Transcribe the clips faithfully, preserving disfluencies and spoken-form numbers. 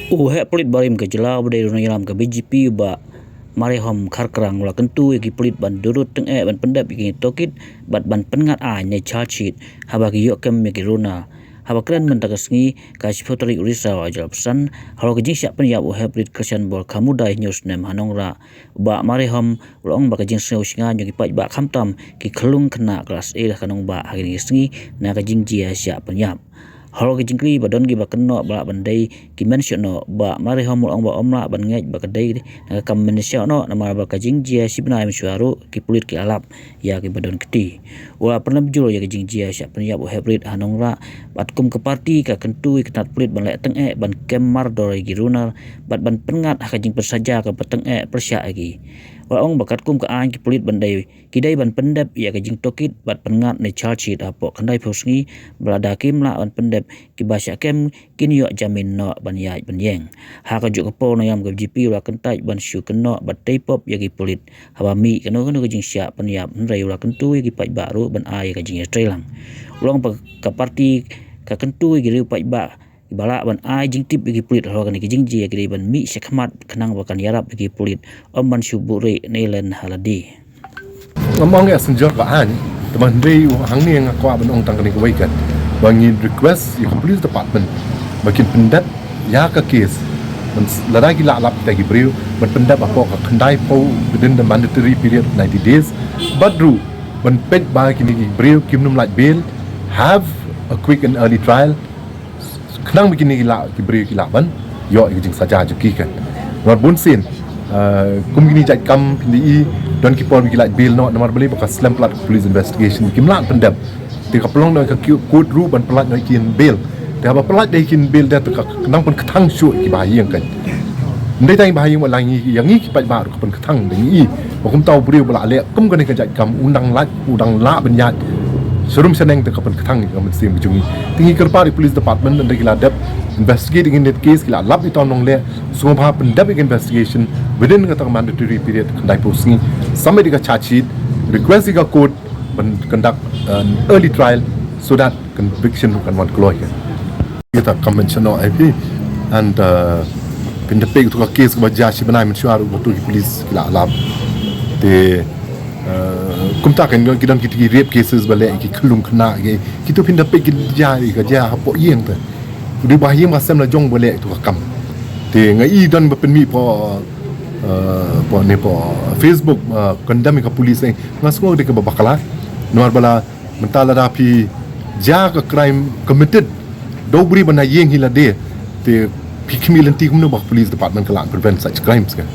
U heh pulit barim ka jylla uba dei ruh nongïalam ka B J P u Bah Marehom Kharkrang u la kyntu ïa ki pulit ban durut tyngeh ban pyndep ïa ki tohkit bad ban pynngat aiñ ne charge sheet haba ki ïoh kem ïa ki runar. Haba kren mynta ka sngi ka shiphew tarik u Risaw arhajar arphew san halor ka jingshah pynïap u heh pulit Krishan Borkham u dei hynñiew snem ha Nongrah, u Bah Marehom u la ong ba ka jingsngew shngaiñ jong ki paidbah khamtam ki khyllung khynnah klas A ha ka nongbah ha kine ki sngi na ka jingjia shah pynïap. Halor ka jingkylli ba don kiba kynnoh ba lah ban dei ki mynshuwa noh, u Bah Marehom u la ong ba ym lah ban ngeit ba ka dei na ka kam mynshuwa noh namar ba ka jingjia shi bnai mynshuwa ruh ki pulit ki la lap ïa kiba don kti. U la pynlem jur ïa ka jingjia shah pynïap u heh pulit ha Nongrah bad kum ka parti ka kyntu ïa ka tnat pulit ban leh tyngeh ban kem mardor ïa ki runar bad ban pynngat ha ka jingpynsaja kaba tyngeh pyrshah ïa ki. U la ong ba katkum ka aiñ ki pulit ban dei ki dei ban pyndep ïa ka jingtohkit bad pynngat ne charge sheet hapoh khyndaiphew sngi, ba lada kim lah ban pyndep kiba shah kem kin ïoh jamin noh ban ïaid ban ïeng. Ha kajuh ka por nongïalam ka B J P u la kyntait ban shu kynnoh bad tei pop ïa ki pulit haba mih kano kano ka jingshah pynïap, hynrei u la kyntu ïa ki paidbah ruh ban ai ïa ka jingïatreilang. U la ong ba ka parti ka kyntu ïa ki riew paidbah kiba lah ban ai jingtip ïa ki pulit halor kane ka jingjia ki dei ban mih shakhmat khnang ba kan ïarap ïa ki pulit, ym ban shu buhrieh ne len ha lade. Ngam ong ïa synjor ba aiñ, te ban dei hangne nga kwah ban ong tang kane kawei kat, ba ngi request ïa ka police department ba kin pyndep ïa ka case. Ban s-, lada ki lah lap kita ki briew ban pyndep hapoh ka khyndaiphew within the mandatory period of ninety days. Bad ruh ban peit ba kine ki briew kim nym lait bail, have a quick and early trial, khnang ba kine ki lah, ki briew ki lah ban ïoh ïa ka jingsaja jong ki kan. Namar bun sien, ah, kum kine jait kam phin da i, don ki por ba ki lait bail noh namar balei, ba ka slem palat ka police investigation, kim lah pyndep. Te ka pynlong noh ka ki-, court ruh ban pyllait noh ïa ki bail. Te haba pyllait da ïa ki bail da te ka nang pynkthang shuh ïa ki bahaïing kan. Ym dei tang ïa ki bahaïing, la ngi, ïa ngi ki paidbah ruh ka pynkthang da ngi i ba kumta u briew ba la leh kum kane ka jait kam u nang lait, u dang lah ban ïaid sharum shaneng, te ka pynkthang ïa ka mynsiem ka jong ngi. Te ngi kyrpad ïa ka police department, ynda ki la dep investigate ïa kane ka case, ki la lap ïa uta u nongleh, sngewbha pyndep ïa ka investigation within kata ka mandatory period khyndaiphew sngi, submit ïa ka charge sheet, request ïa ka court ban conduct an early trial so that conviction kan wan kloi kan. Kita ka mention no I P and, uh, pynda peit tu ka case kaba jia shi bnai mynshuwa ruh, ba tu ki police ki la lap. Te, uh, kumta kan ki don kiti ki rape cases ba leh ki khyllung khynnah ki, kitu pynda peit ki jia, ka jia hapoh ïing te. Dei ba ïing ba sem la jong ba leh tu ka kam. Te nga i don ba pynmih hapoh, uh, hapoh ne hapoh Facebook, uh, condemn ka police, eh, nga sngew dei kaba bakla. Namar ba la mynta lada phi jia ka crime committed da u briew ba na ïing hi lade, te phi khmih lynti kumno ba ka police department ka lah prevent such crimes kan.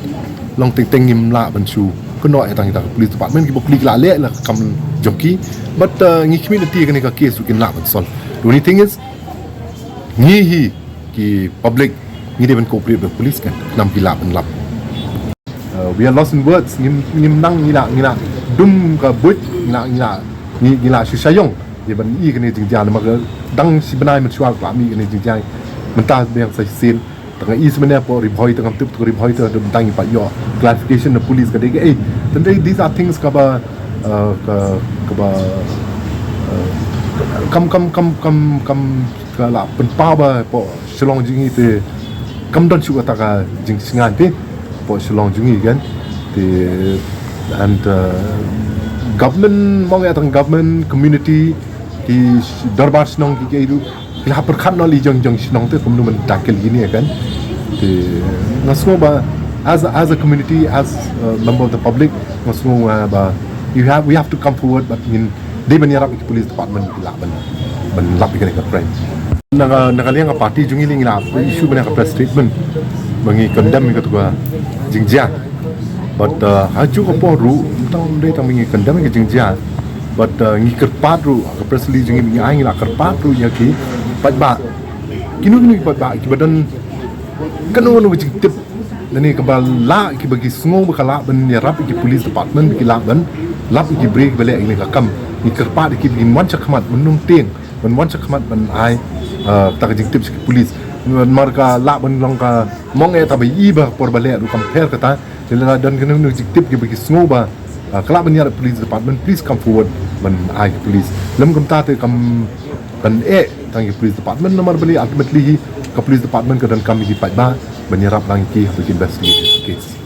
Long teng teng ngim lah ban shu kynnoh ïa tang ïa ka police department, kiba phi ki la leh la ka kam jong ki. But, uh, ngi khmih lynti kane ka case ruh kin lah ban solve. The only thing is, ngi hi ki public ngi dei ban cooperate bad police kan, khnang ba ki lah ban lap. Uh, we are lost in words. Ngim, ngim nang, ngi la, ngi la dum ka buit, ngi la, ngi la, ngi, ngi la shu shah ïong. Ïa ban i kane jingjia namar ka dang shi bnai mynshuwa ka la mih kane jingjia. Mynta biang sa shisien. Tang i shisien hapoh Ri Bhoi, tang ngam tip tu Ri Bhoi tu, dang i pat ïoh clarification na police ka dei kaei. Tang dei, these are things kaba, uh, ka, kaba, uh, kam, kam, kam, kam, kam, ka la pynpaw ba hapoh Shillong jong ngi te kam don shuh kata ka jingsngewsih te hapoh Shillong jong ngi kan. Te, and, uh, government, mong ïa tang government, community, ki dorbar shnong ki, ki ruh ki la pyrkhat noh ïa la jong jong shnong te kumno ban tackle kine kan. Te nga sngew ba as, as a community, as a member of the public, nga sngew, uh, ba you have, we have to come forward, but ngin dei ban ïarap ïa ki police department ki lah ban, ban lap ïa kane ka crime. Na ka, na ka liang ka party jong ngi, ngi la issue ban ïa ka press statement ba ngi condemn ïa katu ka jingjia. But, uh, ha kajuh ka por ruh, tang dei tang ba ngi condemn ïa ka jingjia. But, uh, ngi kyrpad ruh, ha ka press release jong ngi ba ngi ai, ngi la kyrpad ruh ïa ki paidbah, kino kino ki paidbah kiba don kano kano ka jingtip lane kaba lah, kiba ki sngew ba ka lah ban ïarap ïa ki police department, ba ki lah ban lap ïa ki briew kiba leh ïa kane ka kam. Ngi kyrpad ïa ki ba kin wan shakhmat ban nym tieng, ban wan shakhmat ban ai, uh, kata ka jingtip sha ki police. Namar ka lah ban long ka mong eh ta ba i ba por ba leh ruh kam pher kata. Te lada don kano kano ka jingtip kiba ki sngew ba, uh, ka lah ban ïarap police department, please come forward ban ai ki police. Lym kumta te kam ban eh tang ki police department namar balei ultimately hi Ka police department ka donkam ïa ki paidbah ban ïarap lang ïa ki haba ki investigate ïa ki case.